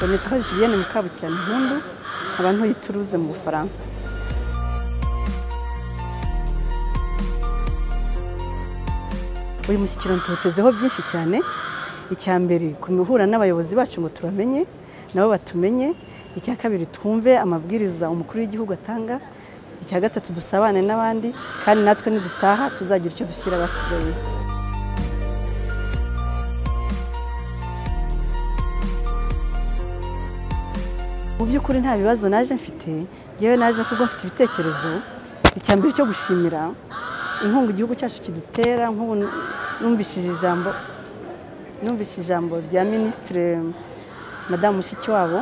Nitwa Julienne Mukabucyana-Impundu, nkaba ntuye i Toulouse mu Bufaransa. Uyu mushyikirano tuwutezeho byinshi cyane. Icya mbere, guhura n'abayobozi bacu ngo tubamenye nabo batumenye. Icya kabiri, twumve amabwiriza umukuru w'igihugu atanga. Icya gatatu, dusabane n'abandi, kandi natwe nidutaha tuzagira icyo dushyira abasigaye. Mu by'ukuri nta bibazo naje mfite, ngewe naje kuko mfite ibitekerezo. Icya mbere cyo gushimira inkunga igihugu cyacu kidutera. Nk'ubu numvishije ijambo rya Minisitiri Madamu Mushikiwabo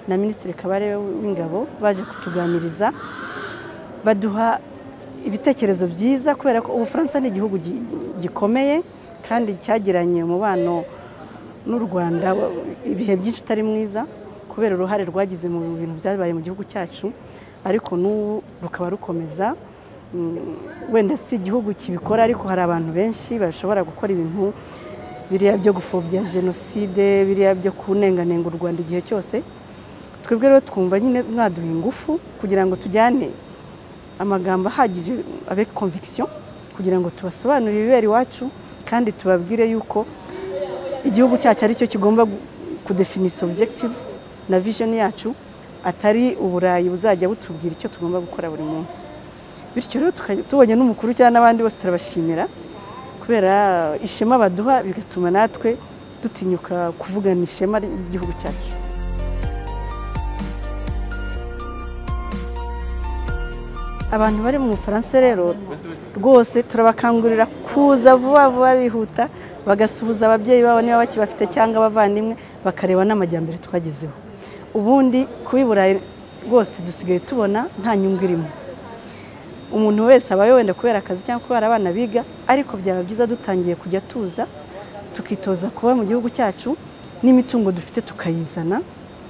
na Minisitiri Kabarebe w'Ingabo, baje kutuganiriza, baduha ibitekerezo byiza, kubera ko Ubufaransa ni igihugu gikomeye kandi cyagiranye umubano n'u Rwanda ibihe byinshi utari mwiza, kubera uruhare rwagize mu bintu byabaye mu gihugu cyacu, ariko n'ubu rukaba rukomeza. Wenda si igihugu kibikora, ariko hari abantu benshi bashobora gukora ibintu biriya byo gupfobya jenoside, biriya byo kunenganenga u Rwanda igihe cyose. Twebwe rero twumva nyine mwaduha ingufu kugira ngo tujyane amagambo ahagije avec conviction, kugira ngo tubasobanurire ibibera iwacu, kandi tubabwire yuko igihugu cyacu aricyo kigomba kudefinisa objectives na vision yacu, atari Uburayi buzajya butubwira icyo tugomba gukora buri munsi. Bityo rero tubonye n'umukuru cyangwa n'abandi bose, turabashimira kubera ishema baduha, bigatuma natwe dutinyuka kuvugana ishema ry'igihugu cyacu. Abantu bari mu Bufaransa rero rwose turabakangurira kuza vuba vuba, bihuta, bagasuhuza ababyeyi babo niba bakibafite cyangwa abavandimwe, bakareba n'amajyambere twagezeho. Ubundi kuba i Burayi rwose dusigaye tubona nta nyungu irimo. Umuntu wese aba wenda kubera akazi cyangwa kubera abana biga, ariko byaba byiza dutangiye kujya tuza, tukitoza kuba mu gihugu cyacu, n'imitungo dufite tukayizana,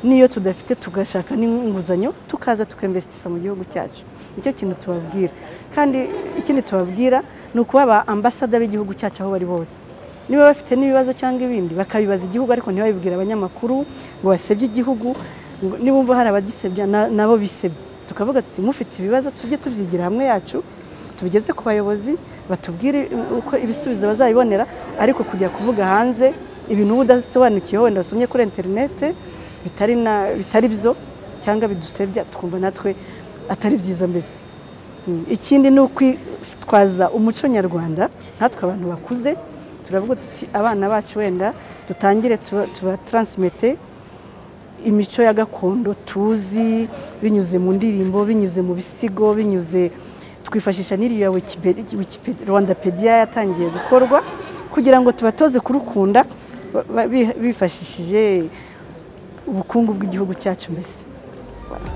n'iyo tudafite tugashaka n'inguzanyo, tukaza tukinvestisa mu gihugu cyacu. Nicyo kintu tubabwira. Kandi ikindi tubabwira ni ukuba ba ambasada b'igihugu cyacu aho bari hose. Niba bafite n'ibibazo cyangwa ibindi, bakabibaza igihugu, ariko ntibabibwire abanyamakuru ngo basebye igihugu. Nibumva hari abagisebya, nabo bisebye. Tukavuga tuti: "Mufite ibibazo, tujye tubyigira hamwe yacu, tubigeze ku bayobozi, batubwire uko ibisubizo bazabibonera." Ariko kujya kuvuga hanze ibintu uba udasobanukiwe, wenda wasomye kuri interinete, bitari byo cyangwa bidusebya, twumva natwe atari byiza mbese. Ikindi ni ukwitwaza umuco nyarwanda. Nkatwe abantu bakuze turavuga tuti: "Abana bacu wenda dutangire tuba transmette imico ya gakondo tuzi, binyuze mu ndirimbo, binyuze mu bisigo, binyuze twifashisha n'iriya Wikipedia, Rwandapedia yatangiye gukorwa, kugira ngo tubatoze kurukunda bifashishije ubukungu bw'igihugu cyacu mbese." Voilà.